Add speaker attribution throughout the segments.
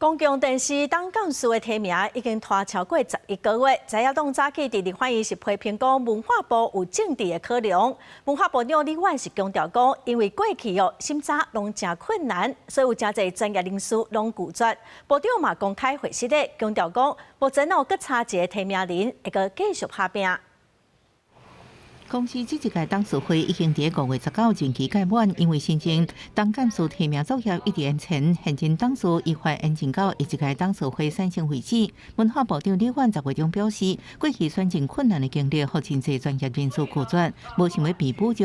Speaker 1: 公共電視董監事的提名已經拖超過11個月，在野黨早起佇立法院是批評講文化部有政治的考量。文化部長李婉是強調講，因為過去哦審查攏誠困難，所以有誠濟專業人士攏拒絕。部長嘛公開會室咧強調講，目前哦閣差一个提名人會閣繼續拍拚。
Speaker 2: 公視這一屆董事會已經佇5月19任期屆滿，因為新增董監事提名作業一直延前，現任董事依法延任到下一屆董事會產生為止。文化部長李婉10月中表示，過去選任困難的經歷，予真濟專業人士拒絕，無想欲被補助。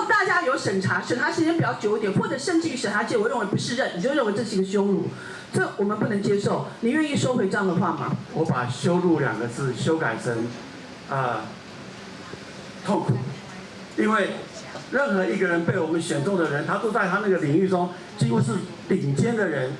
Speaker 3: 大家有審查，審查時間比較久一點，或者甚至於審查結果認為不適任，你就認為這是一個羞辱，這我們不能接受。你願意收回這樣的話嗎？
Speaker 4: 我把“羞辱”兩個字修改成，痛苦，因為任何一個人被我們選中的人，他都在他那個領域中幾乎是頂尖的人，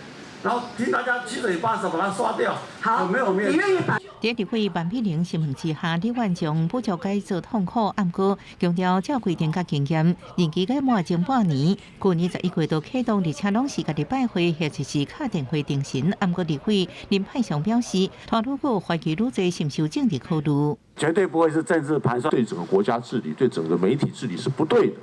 Speaker 4: 然後聽大家七嘴八舌把他刷掉，
Speaker 3: 好，
Speaker 4: 沒有面子。
Speaker 3: 你願意把？
Speaker 2: 佇立委范美玲詢問之下，李婉將補助改做痛苦，毋過強調照規定佮經驗，任期屆滿前半年，舊年11月就啟動，而且攏是家己拜會或者是敲電話登神。毋過立委林派祥表示，拖愈久懷疑愈濟，是毋是有政治考慮？
Speaker 4: 絕對不會是政治盤算，
Speaker 5: 對整個國家治理、對整個媒體治理是不對的。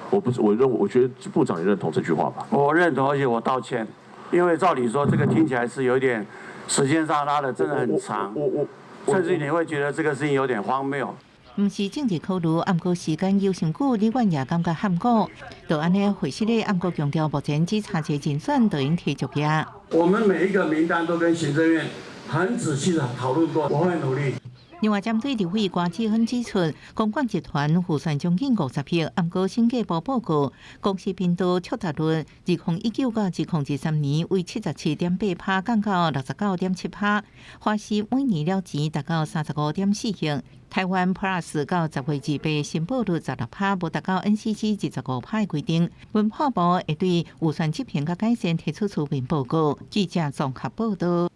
Speaker 5: 我不是，我認為，我覺得部長也認同這句話吧？
Speaker 4: 我認同，而且我道歉，因為照理說，這個聽起來是有點時間上拉得真的很長，我甚至你會覺得這個事情有點荒謬。
Speaker 2: 毋是政治考慮，毋過時間有傷久，李婉也感覺譀古。就按呢會室咧，毋過強調目前只差一個人選，就應提作業。
Speaker 4: 我們每一個名單都跟行政院很仔細的討論過，我會努力。
Speaker 2: 另外，針對立委郭志亨指出，公廣集團預算將近50億，毋過審計部報告，公視頻道觸達率，2019到2023年為77.8%降到69.7%，華視每年了錢達到35.4億，台灣 Plus 到10月28申報率16%，無達到 NCC 25%的規定。文化部會對預算執行佮改善提出書面報告。記者綜合報道。